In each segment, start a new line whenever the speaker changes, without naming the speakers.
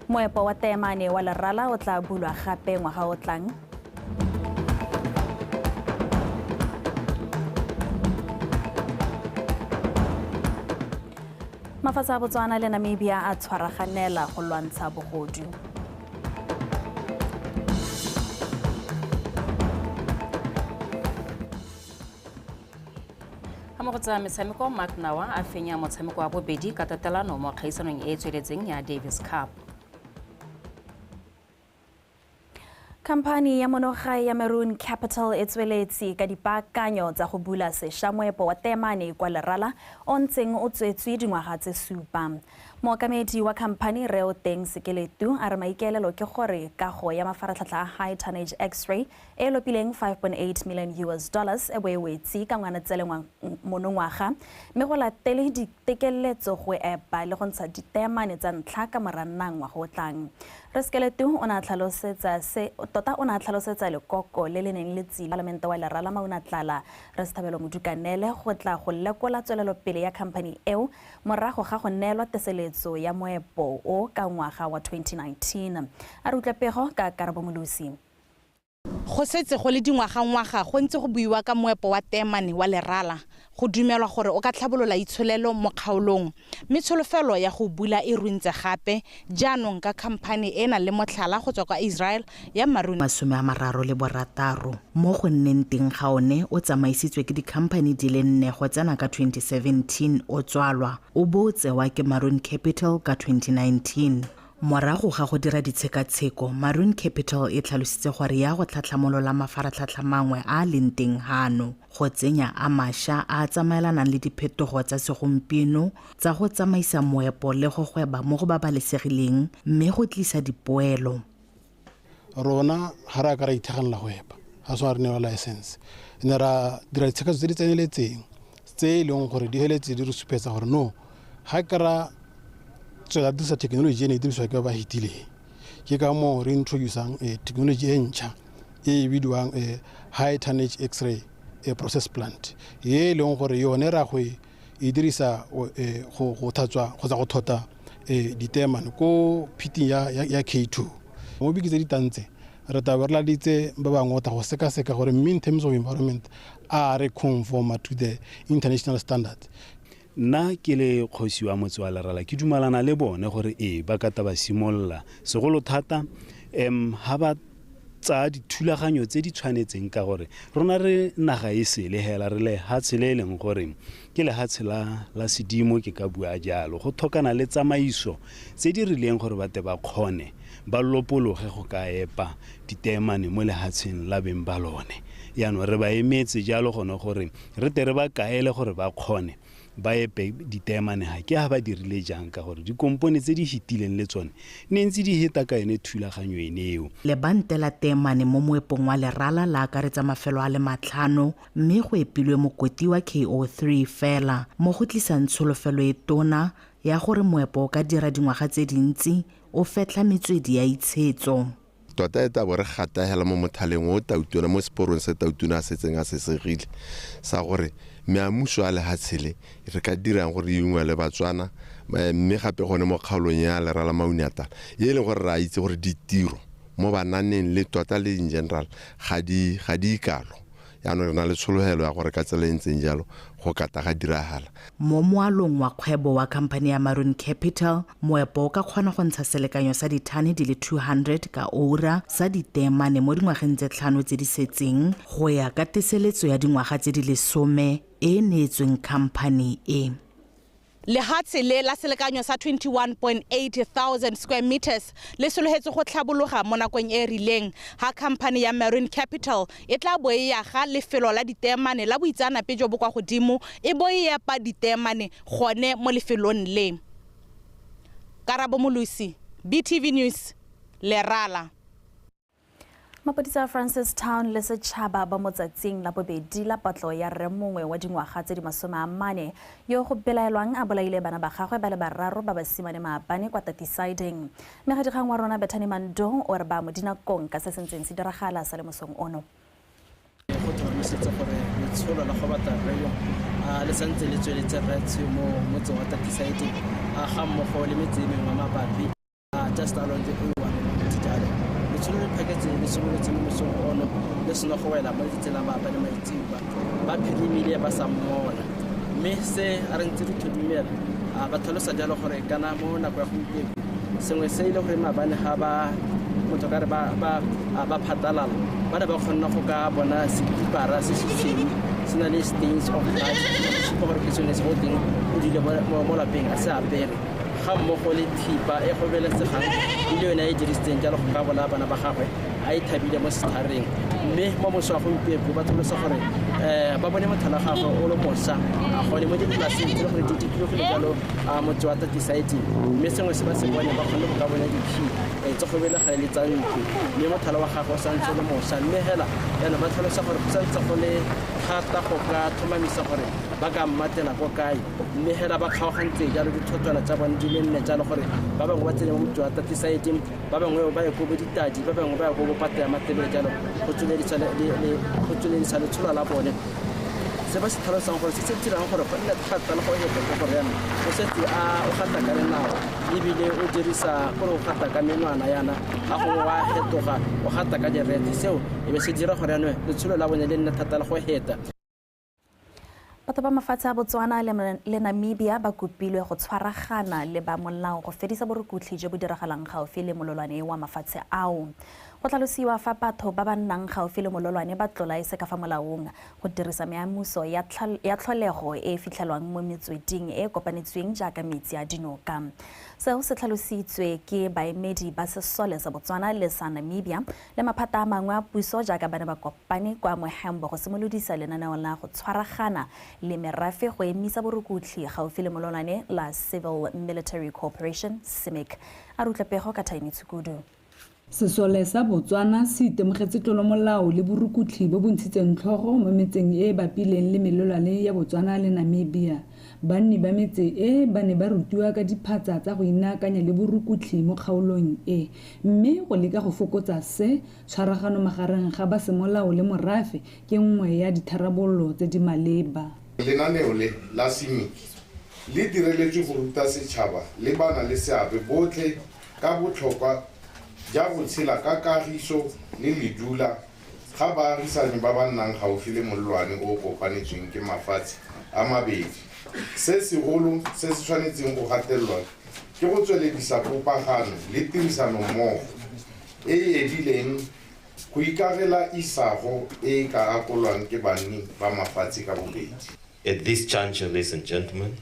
Moepo wa teemane wa Lerala o tla bulwa gape ngwaga o tlang. Mafatshe a Botswana le Namibia a tshwaraganela go lwantsha bogodu.
Ga mo go tsa metshameko, Mark Nawa a fenya motshameko wa bobedi ka tatelano mo kgaisanong e e tsweletseng ya Davis Cup.
Khamphani ya monogae ya Maroon Capital e tsweletse ka dipaakanyo tsa go bula sešwa moepo wa teemane kwa Lerala o ntseng o tswetswe dingwaga tse 7. Mookamedi wa khamphani Reo Teng Sekeletu a re maikaelelo ke gore kago ya mafaratlhatlha a high tonnage x-ray e e lopileng 5.8 million US dollars e bo e wetse ka Ngwanatsele monongwaga, mme go latele ditekeletso go epa le go ntsha diteemane tsa ntlha ka Moranang ngwaga o tlang. Rre Sekeletu o ne a tlhalosetsa se tota o ne a tlhalosetsa lekoko le le neng le tsile Palamente wa Lerala Maunatlala Rre Sethabelo Modukanele go tla go lekola tswelelopele ya khamphani eo morago ga go neelwa teseletso ya moepo o ka ngwaga wa 2019. A re utlwe pego ka Karabo Molosi.
Go setse go le dingwagangwaga go ntse go buiwa ka moepo wa teemane wa Lerala. Go dumelwa gore o ka tlhabolola itsholelo mo kgaolong. Mme tsholofelo ya go bula e runtse gape jaanong ka khamphani e e nang le motlhala go tswa kwa Israel ya Maroon.
36 mo go nneng teng ga one o tsamaisitswe ke dikhamphani di le nne go tsena ka 2017 o tswalwa o bo o tsewa ke Maroon Capital ka 2019. Morago ga go dira ditshekatsheko, Maroon Capital e tlhalositse gore ya go tlhatlhamolola mafaratlhatlha mangwe a a leng teng hano, go tsenya a mašwa a a tsamaelanang le diphetogo tsa segompieno tsa go tsamaisa moepo le go gweba mo go babalesegileng mme go tlisa dipoelo.
Rona ga re a ka ra ithaganela go epa, ga swa re newa license, ne ra dira ditshekatsheko tse di tseneletseng tse e leng gore di heletse di re supetsa gore no, ga ke ra tswela dirisa thekenoloji e ne e dirisiwa ke ba ba fetileng. Ke ka moo re introducang thekenoloji e ntšha e e bidiwang high tonnage x-ray process plant, e e leng gore yone ra go e dirisa go tlhatswa kgotsa go thota diteemane ko phiting ya K2. Mo beke tse di tang tse re tla be re laditse ba bangwe go tla go sekaseka gore mme in terms of environment a re conforma to the international standard.
Nna ke le kgosi wa motse wa Lerala ke dumalana le bone gore ee ba ka ta ba simolola, segolo thata ha ba tsaya dithulaganyo tse di tshwanetseng, ka gore rona re naga e sele hela, re lehatshe le e leng gore ke lehatshe la sedimo, ke ka bua jalo. Go tlhokana le tsamaiso tse di rileng gore ba te ba kgone ba lopologe go ka epa diteemane mo lehatsheng la beng ba lone. Jaanong re ba emetse jalo gone gore re te re ba kaele gore ba kgone ba epe diteemane. Ga ke ha ba dirile jang, ka gore dikompone tse di fetileng le tsone ne ntse di heta ka yone thulaganyo ene eo.
Lebante la teemane mo moepong wa Lerala la akaretsa mafelo a le 5, mme go epilwe mokoti wa KO3 fela, mo go tlisang tsholofelo e tona ya gore moepo o ka dira dingwaga tse dintsi o fetlha metswedi ya itshetso.
Tota e tabo re gata hela mo mothaleng o Tautona, mo seporong se Tautona a setseng a se segile, sa gore meamuso a lehatshe le re ka dirang gore e ungwele Batswana, mme gape gone mo kgaolong ya Lerala Maunatlala e leng gore re a itse gore ditiro mo bananeng le tota le in general ga di ikalo. Jaanong re na le tshologelo ya gore ka tsela e ntseng jalo go ka ta ga diragala.
Mo moalong wa kgwebo wa khamphani ya Maroon Capital, moepo o ka kgona go ntsha selekanyo sa dithane di le 200 ka oura sa diteemane mo dingwageng tse 5 tse di setseng, go ya ka teseletso ya dingwaga tse di 10 e e neetsweng khamphani e.
Lehatshe le la selekanyo sa 21.8 thousand square meters le sologetse go tlhabologa mo nakong e e rileng ha khamphani ya Maroon Capital e tla bo e aga lefelo la diteemane la boitseanape jo bo kwa godimo e bo e epa diteemane gone mo lefelong le. Karabo Molosi, BTV News, Lerala.
Mapodisa a Francistown le setšhaba ba mo tsatsing la bobedi la patlo ya rre mongwe wa dingwaga tse di 40 yo go belaelwang a bolaile bana ba gagwe ba le bararo ba basimane maabane kwa Tatisiding. Mmegadikgang wa rona Bethany Mando o re ba mo dinakong ka se se ntseng se diragala sa le mosong ono.
Go tlhomamisetsa gore letsholo la go batla rre yo le santse le tsweletse rre mo motseng wa Tatisiding ga mmogo le metse e mengwe mabapi. Just along the A1 ntse jalo. Letsholo le phaketse le simolotse mo mosong ono le sena go wela mo letsatsing la maabane maitseboa, ba phirimile ba sa mmona. Mme se a re ntse re tlhodumela, ba tlhalosa jalo gore kana mo nako ya gompieno sengwe se e le gore maabane ga ba motho ka re ba phatalala, ba ne ba kgonna go ka bona sekipara se se tshweu se na le stains of blood, supa gore ke sone se go teng o dule mo lapeng a se apere, ga mmogo le thipa e go beletsegang e le yone e dirisitseng jalo go ka bona bana ba gagwe a e thabile mo setlhareng. Mme mo moso wa gompieno ba tlhalosa gore ba bone mothala wa gagwe o le mošwa a gone mo dipolaseng tse le gore di dikologile jalo motse wa Tatisaete, mme sengwe se ba se bone ba kgonne go ka bona dikhi tse go belega le tsa ntlo, mme mothala wa gagwe o santse o le mošwa. Mme hela jaanong ba tlhalosa gore go santse go le thata go ka tlhomamisa gore ba ka mmatela ko kae, mme hela ba kgaogantse jalo dithotswana tsa bone di le nne jalo gore ba bangwe ba tsene mo motse wa Tatisaete, ba bangwe ba ye ko bo ditadi, ba bangwe ba ye ko bo pata ya Matebele jalo go tsweledisa letsholo la bone. Se ba se tlhalosang gore se se dirang gore go nne thata le go heta ke gore jaanong o setse a o gata ka lenao ebile o dirisa gore o gata ka menwana yana, ga gongwe wa fetoga o gata ka direthe, seo e be se dira gore jaanong letsholo la bone le nne thata le go heta.
Batho ba mafatshe a Botswana le Namibia ba kopilwe go tshwaragana le ba molao go fedisa borukutlhi jo bo diragalang gaufi le mololwane wa mafatshe ao. Go tlhalosiwa fa batho ba ba nnang gaufi le mololwane ba tlola e se ka fa molaong go dirisa meamuso ya tlholego e e fitlhelwang mo metsweding e e kopanetsweng jaaka metsi a dinoka. Seo se tlhalositswe ke baemedi ba sesole sa Botswana le sa Namibia le maphata a mangwe a puso jaaka ba ne ba kopane kwa Mohembo go simolodisa lenaneo la go tshwaragana le merafe go emisa borukutlhi gaufi le mololwane la Civil Military Cooperation CIMIC. A re utlwe pego ka Tiny Tshukudu.
Sesole sa Botswana se itemogetse tlolomolao le borukutlhi bo bo ntshitseng tlhogo mo metseng e e bapileng le melelwane ya Botswana le Namibia. Banni ba metse e ba ne ba rutiwa ka diphatsa tsa go inaakanya le borukutlhi mo kgaolong e, mme go leka go fokotsa se, tshwaragano magareng ga ba semolao le morafe ke nngwe ya ditharabololo tse di maleba.
Lenaneo le la CIMIC le direletswe go ruta setšhaba le bana le seabe botlhe ka botlhokwa ja go tshela ka kagiso le ledula ga baagisani ba ba nnang gaufi le molelwane o kopanetsweng ke mafatshe a mabedi. Se segolo se se tshwanetseng go gatelelwa ke go tsweledisa popagano le tirisanommogo e e edileng go ikagela isago e e ka akolwang ke banni ba mafatshe ka bobedi.
At this juncture, ladies and gentlemen,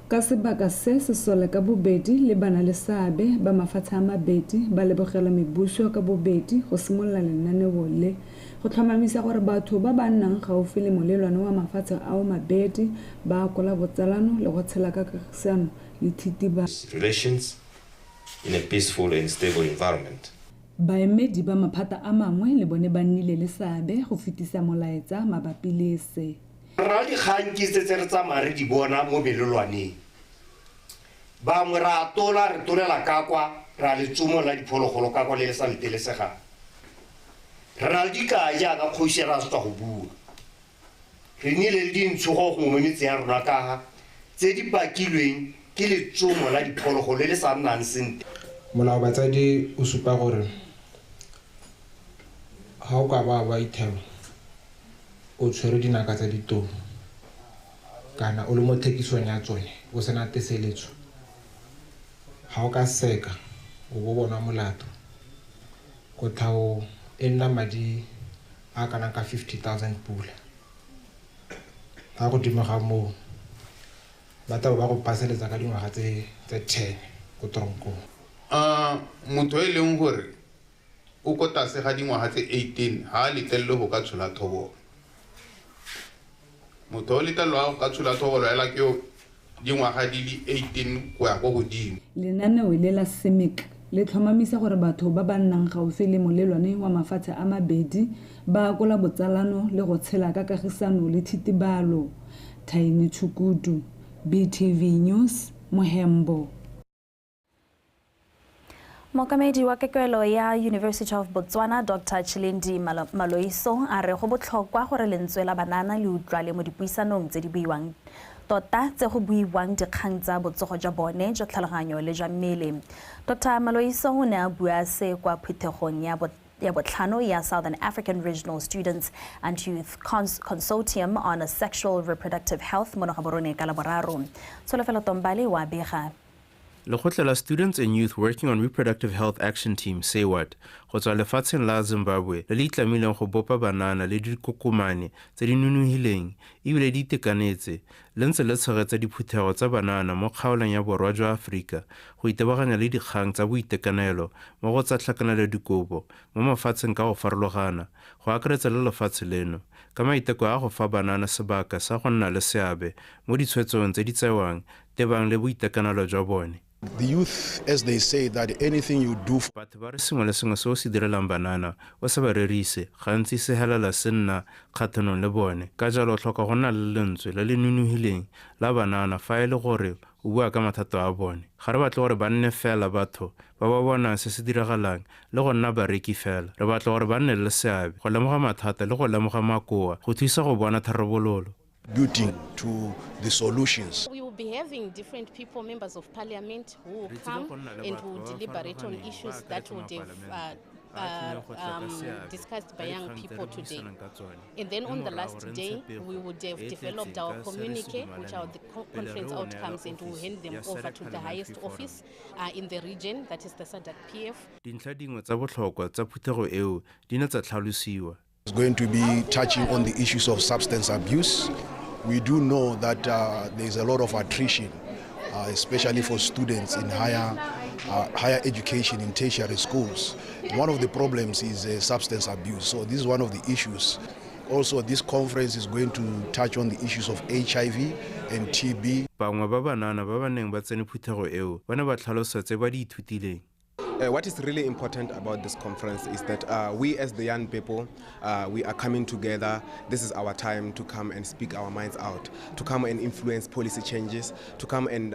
Ka sebaka se, sesole ka bobedi le bana le seabe ba mafatshe a mabedi ba lebogela mebuso ka bobedi go simolola lenaneo le go tlhomamisa gore batho ba ba nnang gaufi le molelwane wa mafatshe ao mabedi ba akola botsalano le go tshela ka kagisano le thitibalo.
Relations in a peaceful and stable environment.
Baemedi ba maphata a mangwe le bone ba nnile le seabe go fetisa molaetsa mabapi le se.
Re na le dikgang ke tse tse re tsamaya re di bona mo melelwaneng. Bangwe re a tola, re tolela ka kwa, ra letsomo la diphologolo ka kwa le le sa letelesegang. Re na le dikai jaaka kgosi ra se tswa go bua. Re nnile le dintshogo gongwe mo metseng ya rona ka ga tse di bakilweng ke letsomo la diphologolo le le sa nnang sentle.
Molao batsadi o supa gore ga o ka ba wa itheba o tshwere dinaka tsa ditou kana o le mo thekisong ya tsone o sena teseletso, ga o ka seka o bo bonwa molato, kotlhao e nna madi a kanang ka 50,000 pula. Ga godimo ga moo ba tla bo ba go paseletsa ka dingwaga tse 10 ko toronkong.
Motho e leng gore o ko tlase ga dingwaga tse 18 ga a letlelelwe go ka tshola thobolo. Motho o letlelelwa go ka tshola thobolo fela ke yo dingwaga di le 18 go ya ko godimo.
Lenaneo le la CIMIC le tlhomamisa gore batho ba ba nnang gaufi le molelwane wa mafatshe a mabedi ba akola botsalano le go tshela ka kagisano le thitibalo. Tiny Tshukudu, BTV News, Mohembo.
Mookamedi wa kekelo ya University of Botswana Dr. Chilindi Maloiso a re go botlhokwa gore lentswe la banana le utlwale mo dipuisanong tse di buiwang Tota tse go buiwang dikgang tsa botsogo jwa bone jwa tlhaloganyo le jwa mmele. Dr Maloiso o ne a bua se kwa phuthegong ya ya botlhano ya Southern African Regional Students and Youth Consortium on Sexual Reproductive Health mo Gaborone ka Laboraro. Tsholofelo Tombale wa bega.
Lekgotla la Students and Youth Working on Reproductive Health Action Team, SAYWHAT, go tswa lefatsheng la Zimbabwe le le itlamileng go bopa banana le dikokomane tse di nonogileng ebile di itekanetse, le ntse le tshegetsa diphuthego tsa banana mo kgaolong ya borwa jwa Aforika go itebaganya le dikgang tsa boitekanelo mo go tsa tlhakanelodikobo mo mafatsheng ka go farologana, go akaretsa le lefatshe leno, ka maiteko a go fa banana sebaka sa go nna le seabe mo ditshwetsong tse di tsewang tebang le boitekanelo jwa bone.
The youth, as they say, that anything you do
Batho ba re sengwe le sengwe se o se direlang banana o se ba rerise, gantsi se helela se nna kgatlhanong le bone. Ka jalo o tlhoka go nna le lentswe le le nonogileng la banana fa e le gore o bua ka mathata a bone. Ga re batle gore ba nne fela batho ba ba bonang se se diragalang le go nna bareki fela. Re batla gore ba nne le seabe go lemoga mathata le go lemoga makoa go thusa go bona tharabololo.
Contributing to the solutions.
We will be having different people, members of parliament, who will come and who will deliberate on issues that would have discussed by young people today. And then on the last day, we would have developed our communique, which are the conference outcomes, and we will hand them over to the highest office in the region, that is the SADC PF.
Dintlha dingwe tsa botlhokwa tsa phuthego eo di ne tsa tlhalosiwa.
It's going to be touching on the issues of substance abuse. We do know that there's a lot of attrition, especially for students in higher education, in tertiary schools. One of the problems is substance abuse. So this is one of the issues. Also, this conference is going to touch on the issues of HIV and TB.
Bangwe ba banana ba ba neng ba tsene phuthego eo ba ne ba tlhalosa tse ba di ithutileng.
What is really important about this conference is that we as the young people, we are coming together. This is our time to come and speak our minds out, to come and influence policy changes, to come and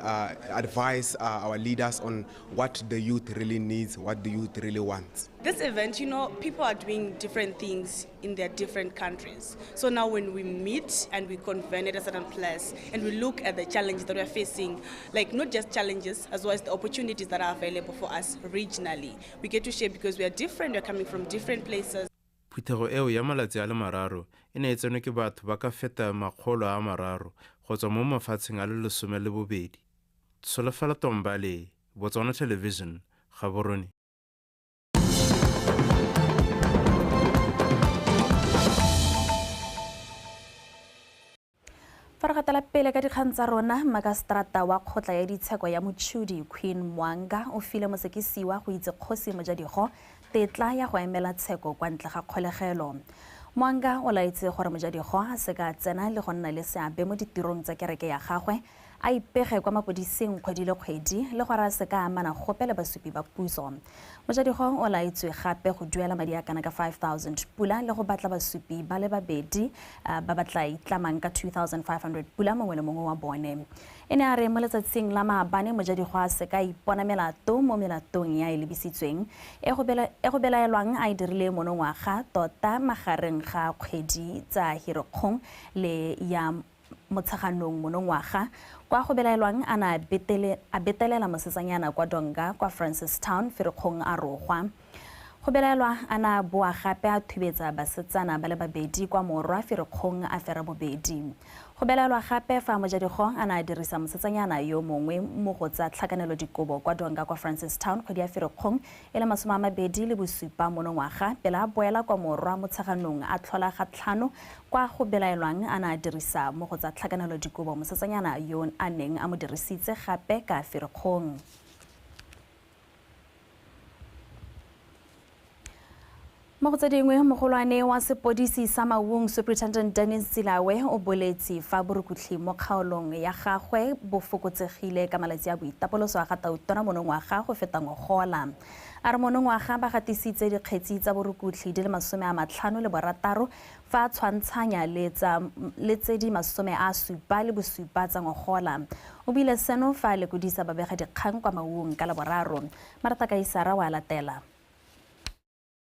advise our leaders on what the youth really needs, what the youth really wants.
This event, people are doing different things in their different countries. So now when we meet and we convene at a certain place and we look at the challenges that we are facing, like not just challenges, as well as the opportunities that are available for us regionally. We get to share because we are different, we are coming from different places.
Phuthego eo ya malatsi a le 3 e ne e tsenwe ke batho ba ka feta 300 go tswa mo mafatsheng a le 12. Tsholofelo Tombale, Botswana Television, Gaborone.
Fa re gatela pele ka dikgang tsa rona, makaseterata wa kgotla ya ditsheko ya Mochudi Queen Mwanga o file mosekisiwa go itse kgosi Mojadigo tetla ya go emela tsheko kwa ntle ga kgolegelo. Mwanga o laetse gore Mojadigo a se ka tsena le go nna le seabe mo ditirong tsa kereke ya gagwe, a ipege kwa mapodising kgwedi le kgwedi le gore a se ka amana gope le basupi ba puso. Mojadigo o laetswe gape go duela madi a kana ka 5000 pula le go batla basupi ba le babedi ba ba tla itlamang ka 2500 pula mongwe le mongwe wa bone. E ne a re mo letsatsing la maabane Mojadigo a se ka ipona melato mo melatong ya e lebisitsweng e go belaelwang a e dirile monongwaga tota magareng ga kgwedi tsa Hirikgong le ya Motsheganong monongwaga kwa go belaelwang a na a betelela mosetsanyana kwa Donga kwa Francistown Ferikgong a rogwa. Go belaelwa a na boa gape a thubetsa basetsana ba le babedi kwa Morwa Ferikgong a fera bobedi. Go belaelwa gape fa Mojadigo a na a dirisa mosetsanyana yo mongwe mo go tsa tlhakanelo dikobo kwa Donga kwa Francistown kgwedi ya Ferikgong e le 27 monongwaga pele a boela kwa Morwa Motsheganong a tlhola ga 5 kwa go belaelwang a na a dirisa mo go tsa tlhakanelo dikobo mosetsanyana yo a neng a mo dirisitse gape ka Ferikgong. Mo go tse dingwe, mogolwane wa sepodisi sa Maung Superintendent Dennis Zilawe o boletse fa borukutlhi mo kgaolong ya gagwe bo fokotsegile ka malatsi a boitapoloso a ga Tautona monongwaga go feta ngogola. A re monongwaga ba gatisitse dikgetsi tsa borukutlhi di le 56 fa tshwantshanya le tse di 77 tsa ngogola. O bile seno fa lekodisa babega dikgang kwa Maung ka Laboraro. Marata Kaisara wa latela.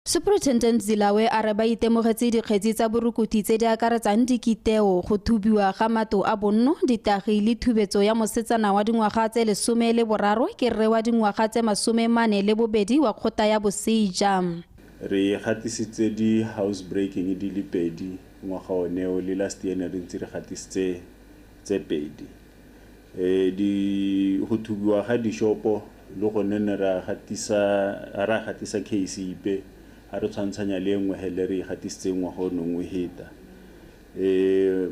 Superintendent Zilawe a re ba itemogetse dikgetsi tsa borukuthi tse di akaretsang dikiteo, go thubiwa ga matlo a bonno, ditagi le thubetso ya mosetsana wa dingwaga tse 13 ke rre wa dingwaga tse 42 wa kgotla ya Boseja.
Re gatisitse di house breaking di le 2 ngwaga one o le last year ne re ntse re gatisitse tse 2. Di go thubiwa ga dishopo le gone ne ra gatisa case ipe ha re tshwantshanya le nngwe hele re gatisitse ngwaga o nongwe heta.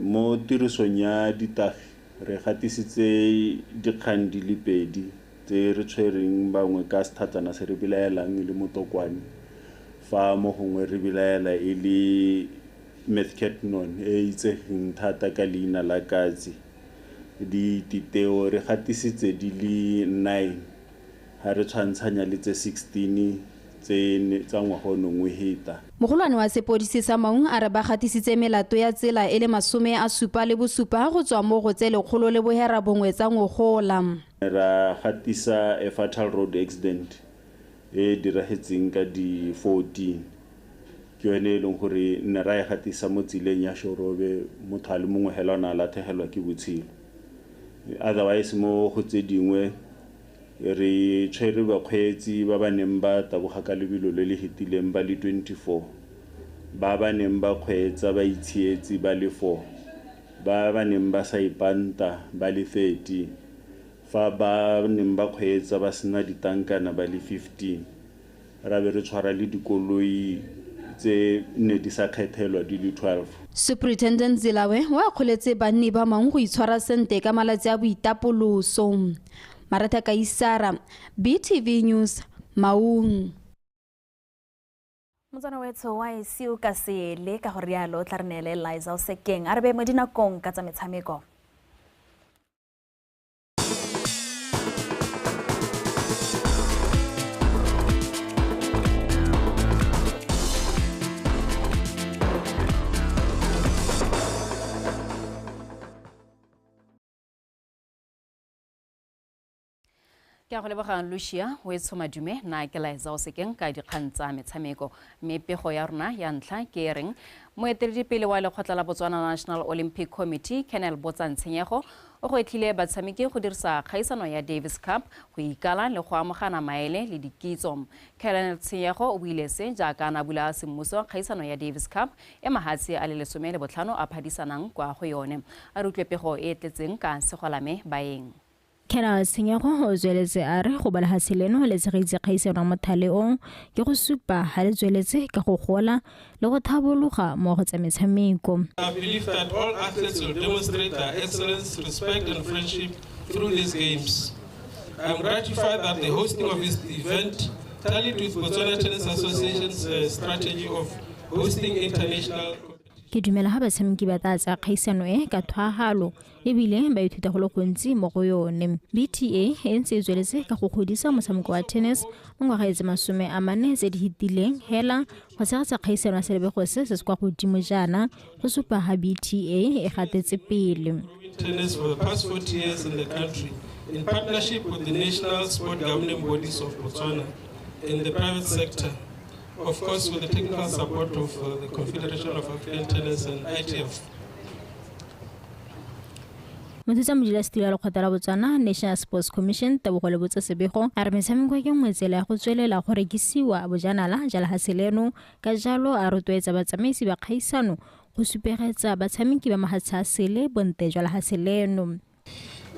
Mo tirisong ya ditagi re gatisitse dikgang di le 2 tse re tshwereng bangwe ka sethatsana se re belaelang le motokwane, fa mo gongwe re belaela e le methcathinone e itsegeng thata ka leina la katse. Dititeo re gatisitse di le 9 ha re tshwantshanya le tse 16 tse tsa ngwaga o nongwe heta.
Mogolwane wa sepodisi sa Maung a re ba gatisitse melato ya tsela e le 77 go tswa mo go tse 191 tsa ngogola.
Ra gatisa a fatal road accident e diragetseng ka di 14, ke yone e leng gore ne ra e gatisa mo tseleng ya Shorobe, motho a le mongwe hela o ne a latlhegelwa ke botshelo. Otherwise mo go tse dingwe re tshwere bakgweetsi ba ba neng ba taboga ka lebelo le le fetileng ba le 24, ba ba neng ba kgweetsa ba itshietse ba le 4, ba ba neng ba sa ipanta ba le 30, fa ba neng ba kgweetsa ba sena ditankana ba le 15. Ra be re tshwara le dikoloi tse ne di sa kgethelwa di le 12.
Superintendent Zilawe o akgoletse banni ba Maung go itshwara sentle ka malatsi a boitapoloso. Maratha Kaisara, BTV News, Maung.
Motswana wetsho wa esi o ka sele ka go rialo tla re neele Liza o sekeng a re be mo dinakong ka tsa metshameko.
Ke a go lebogang Lucia o e tshomadume na ke Liza o sekeng ka dikgang tsa metshameko. Mme pego ya rona ya ntlha ke e reng moeteledipele wa lekgotla la Botswana National Olympic Committee Colonel Botsang Tshenyego o gwetlhile batshameki go dirisa kgaisano ya Davis Cup go ikala le go amogana maele le dikitso. Colonel Tshenyego o buile se jaaka a bula semmuso kgaisano ya Davis Cup e mahatshe a le 15 a phadisanang kwa go yone. A re utlwe pego e tletseng ka Segolame Baeng.
Colonel Tshenyego o tsweletse a re go ba lehatshe leno le tshegeditse kgaisano ya mothale o ke go supa ha le tsweletse ka go gola le go thabologa mo go tsa metshameko.
I believe that all athletes will demonstrate their excellence, respect and friendship through these games. I am gratified that the hosting of this event tallied with Botswana Tennis Association's strategy of hosting international.
Ke dumela ha batshameki ba tla tsaya kgaisano e ka thwahalo ebile ba ithuta go le gontsi mo go yone. BTA e ntse e tsweletse ka go godisa motshameko wa tennis mo ngwaga tse 40 tse di fetileng hela go tshegetsa kgaisano ya selebego se se kwa godimo jaana go supa ha BTA e gatetse pele.
Tennis for the past 40 years in the country in partnership with the national sport governing bodies of Botswana and the private sector. Of course, with the technical support of the Confederation of African Tennis and ITF.
Mothusa modulasetilo wa lekgotla la Botswana National Sports Commission Tebogo Lebotse Sebego a re metshameko ke nngwe tsela ya go tswelela go rekisiwa bojanala ja lehatshe leno, ka jalo a rotloetsa batsamaisi ba kgaisano go supegetsa batshameki ba mahatshe a sele bontle jwa lehatshe leno.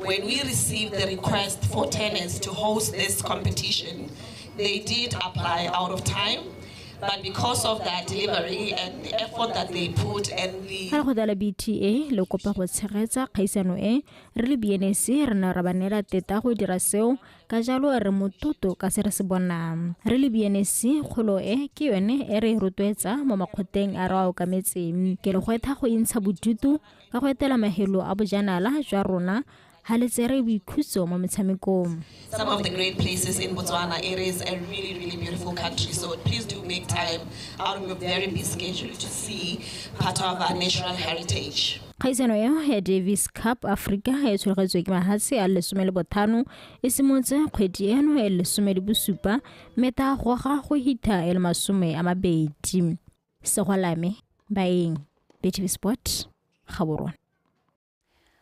When we received the request for tennis to host this competition, they did apply out of time. But because of that delivery and the effort that they put and the
lekgotla la BTA le kopa go tshegetsa kgaisano e re le BNSC re ne ra ba neela teta go dira seo, ka jalo re mototo ka se re se bonang. Re le BNSC kgolo e ke yone e re rotloetsa mo makgoteng a re a okametseng. Ke le gwetlha go intsha bodutu ka go etela mahelo a bojanala jwa rona ha le tsere boikhutso mo metshamekong.
Some of the great places in Botswana, it is a really, really beautiful country. So please do make time out of your very busy schedule to see part of our natural heritage.
Kgaisano eo ya Davis Cup Africa e tshwaragetswe ke mahatshe a 15 e simolotse kgwedi eno e 17 mme ta goga go hitha e le 20. Segwalame Baeng, BTV Sport, Gaborone.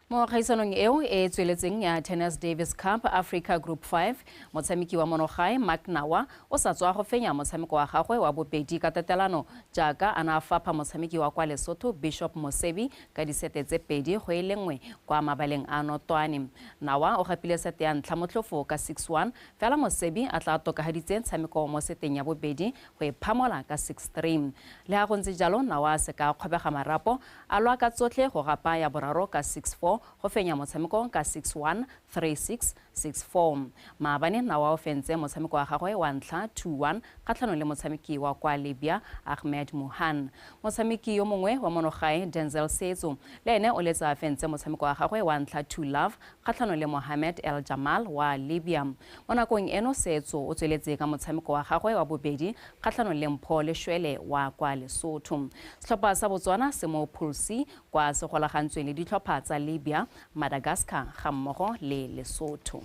Mo kgaisanong eo e tsweletseng ya Tennis Davis Cup Africa Group 5, motshameki wa monogae Mark Nawa o sa tswa go fenya motshameko wa gagwe wa bobedi ka tatelano jaaka a na a fapha motshameki wa kwa Lesotho Bishop Mosebi ka disete tse 2-1 kwa mabaleng a Notwane. Nawa o gapile sete ya ntlha motlhofo ka 6-1, fela Mosebi a tla tokahaditse tshameko mo seteng ya bobedi go e phamola ka 6-3. Le ha go ntse jalo, Nawa a se ka kgobega marapo, a lwa ka tsotlhe go gapa ya boraro ka 6-4 go fenya motshameko ka 6-1, 3-6, 6-4. Maabane Nawa o fentse motshameko wa gagwe wa ntlha 2-1 kgatlhanong le motshameki wa kwa Libya Ahmed Muhan. Motshameki yo mongwe wa monogae Denzel Setso le ene o letsa a fentse motshameko wa gagwe wa ntlha 2-love kgatlhanong le Mohamed El Jamal wa Libya. Mo nakong eno Setso o tsweletse ka motshameko wa gagwe wa bobedi kgatlhanong le Mpho Leshwele wa kwa Lesotho. Setlhopha sa Botswana se mo Pool C kwa se golagantsweng le ditlhopha tsa Libya, Madagascar ga mmogo le Lesotho.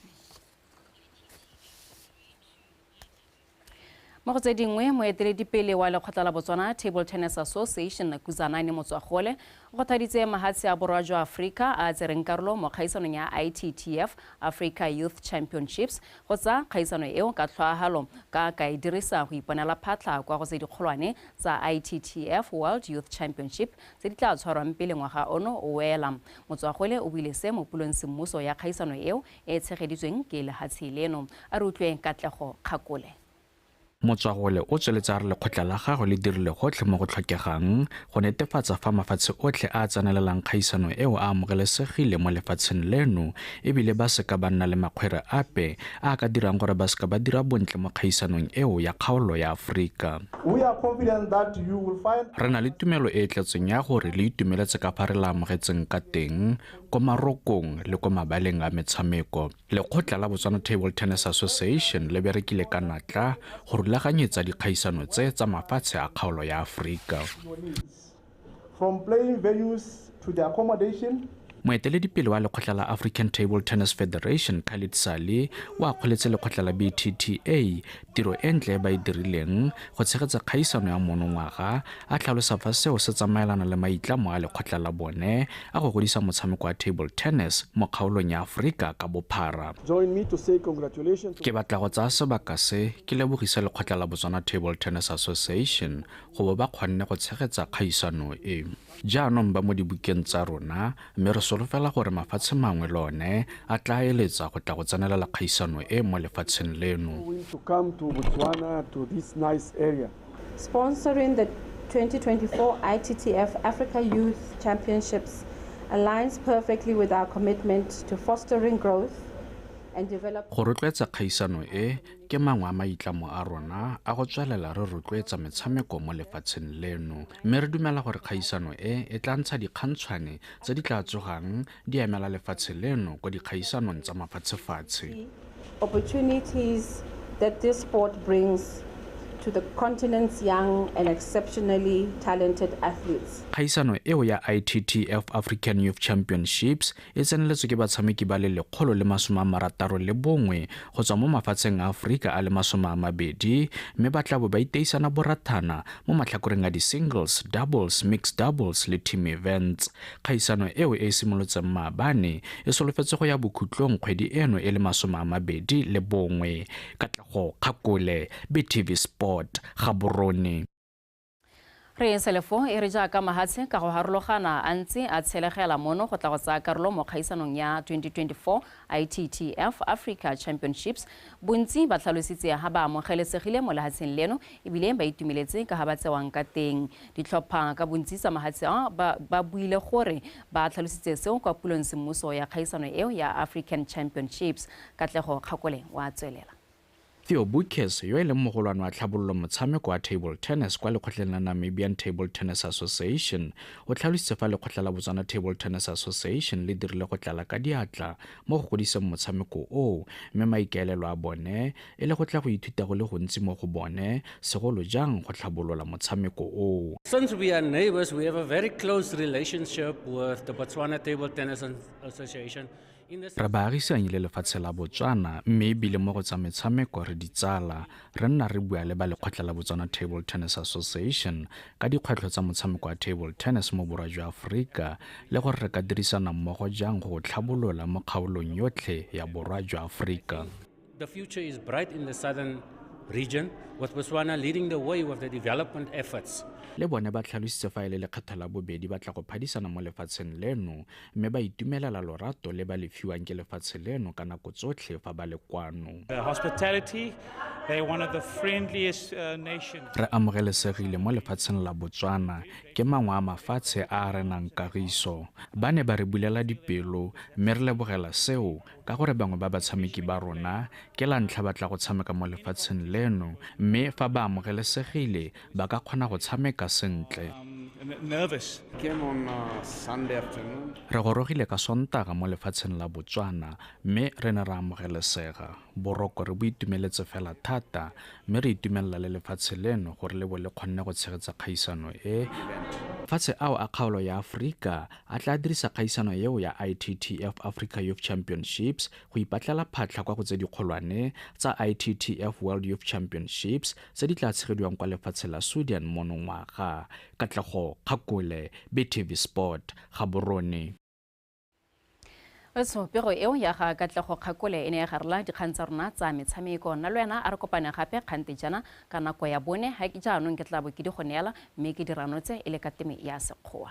Mo go tse dingwe, moeteledipele wa lekgotla la Botswana Table Tennis Association Kuzanani Motswagole o kgothaditse mahatshe a borwa jwa Aforika a tsereng karolo mo kgaisanong ya ITTF Africa Youth Championships go tsa kgaisano eo ka tlhoahalo ka e dirisa go iponela phatlha kwa go tse dikgolwane tsa ITTF World Youth Championship tse di tla tshwarwang pele ngwaga ono o wela. Motswagole o buile se mo pulong semmuso ya kgaisano eo e tshegeditsweng ke lehatshe leno. A re utlweng Katlego Kgakole.
Motswagole o tsweletse a re lekgotla la gagwe le dirile gotlhe mo go tlhokegang go netefatsa fa mafatshe otlhe a tsenelelang kgaisano eo a amogelesegile mo lefatsheng leno, ebile ba seka ba nna le makgwere ape a ka dirang gore ba seka ba dira bontle mo kgaisanong eo ya kgaolo ya Aforika. Re na le tumelo e e tletseng ya gore le itumeletse ka fa re la amogetseng ka teng ko marokong le ko mabaleng a metshameko. Lekgotla la Botswana Table Tennis Association le berekile ka natla go rulaganyetsa dikgaisano tse tsa mafatshe a kgaolo ya Aforika.
From playing venues to the accommodation.
Moeteledipele wa lekgotla la African Table Tennis Federation Khalid Saleh o akgoletse lekgotla la BTTA tiro e ntle e ba e dirileng go tshegetsa kgaisano ya monongwaga, a tlhalosa fa seo se tsamaelana le maitlamo a lekgotla la bone a go godisa motshameko wa table tennis mo kgaolong ya Aforika ka bophara. Ke batla go tsaya sebaka se ke lebogisa lekgotla la Botswana Table Tennis Association go bo ba kgonne go tshegetsa kgaisano e. Jaanong ba mo dibukeng tsa rona, mme re solofela gore mafatshe mangwe le one a tla eletsa go tla go tsenelela kgaisano e mo lefatsheng leno.
Sponsoring the 2024 ITTF Africa Youth Championships aligns perfectly with our commitment to fostering growth.
Go rotloetsa kgaisano e ke mangwe a maitlamo a rona a go tswelela re rotloetsa metshameko mo lefatsheng leno, mme re dumela gore kgaisano e e tla ntsha dikgantshwane tse di tla tsogang di emela lefatshe leno kwa dikgaisanong tsa mafatshefatshe.
Opportunities that this sport brings to the continent's young and exceptionally talented athletes.
Kgaisano eo ya ITTF African Youth Championships e tseneletswe ke batshameki ba le 161 go tswa mo mafatsheng a Aforika a le 22, mme ba tla bo ba iteisana borathana mo matlhakoreng a di-singles, doubles, mixed doubles le team events. Kgaisano eo e simolotseng maabane e solofetse go ya bokhutlong kgwedi eno e le 21. Katlego Kgakole, BTV Sport, Gaborone.
Re selefo e re jaaka mahatshe ka go harologana a ntse a tshelegela mono go tla go tsaya karolo mo kgaisanong ya 2024 ITTF Africa Championships. Bontsi ba tlhalositse ha ba amogelesegile mo lehatsheng leno ebile ba itumeletse ka ha ba tsewang ka teng. Ditlhopha ka bontsi tsa mahatshe a ba buile gore ba tlhalositse seo kwa pulong semmuso ya kgaisano eo ya African Championships. Katlego Kgakole wa tswelela.
Theo Bukes yo e leng mogolwane wa tlhabololo motshameko wa table tennis kwa lekgotleng la Namibian Table Tennis Association o tlhalositse fa lekgotla la Botswana Table Tennis Association le dirile go tlala ka diatla mo go godiseng motshameko oo, mme maikaelelo a bone e le go tla go ithuta go le gontsi mo go bone, segolo jang go tlhabolola motshameko oo.
Since we are neighbors, we have a very close relationship with the Botswana Table Tennis Association.
Re baagisanyi le lefatshe la Botswana, mme ebile mo go tsa metshameko re ditsala. Re nna re bua le ba lekgotla la Botswana Table Tennis Association ka dikgwetlho tsa motshameko wa table tennis mo borwa jwa Aforika le gore re ka dirisana mmogo jang go tlhabolola mo kgaolong yotlhe ya borwa jwa Aforika.
The future is bright in the southern region, with Botswana leading the way with the development efforts.
Le bone ba tlhalositse fa e le lekgetho la bobedi ba tla go phadisana mo lefatsheng leno, mme ba itumelela lorato le ba le fiwang ke lefatshe leno ka nako tsotlhe fa ba le kwano.
The hospitality, they're one of the friendliest nations.
Re amogelesegile mo lefatsheng la Botswana, ke mangwe a mafatshe a a renang kagiso. Ba ne ba re bulela dipelo, mme re lebogela seo ka gore bangwe ba batshameki ba rona ke la ntlha ba tla go tshameka mo lefatsheng leno, mme fa ba amogelesegile ba ka kgona go tshameka sentle.
Nervous.
Came on Sunday afternoon.
Re gorogile ka Sontaga mo lefatsheng la Botswana, mme re ne ra amogelesega. Boroko re bo itumeletse fela thata, mme re itumelela le lefatshe leno gore le bo le kgonne go tshegetsa kgaisano e. Fatshe ao a kgaolo ya Aforika a tla dirisa kgaisano eo ya ITTF Africa Youth Championships go ipatlela phatlha kwa go tse dikgolwane tsa ITTF World Youth Championships tse di tla tshegediwang kwa lefatshe la Sudan monongwaga. Katlego Kgakole, BTV Sport, Gaborone.
Wetso pego eo ya ga Katlego Kgakole e ne ya garela dikgang tsa rona tsa metshameko. Nna le wena a re kopane gape kgante jaana ka nako ya bone, ga jaanong ke tla bo ke di go neela mme ke di ranotse e le ka teme ya Sekgowa.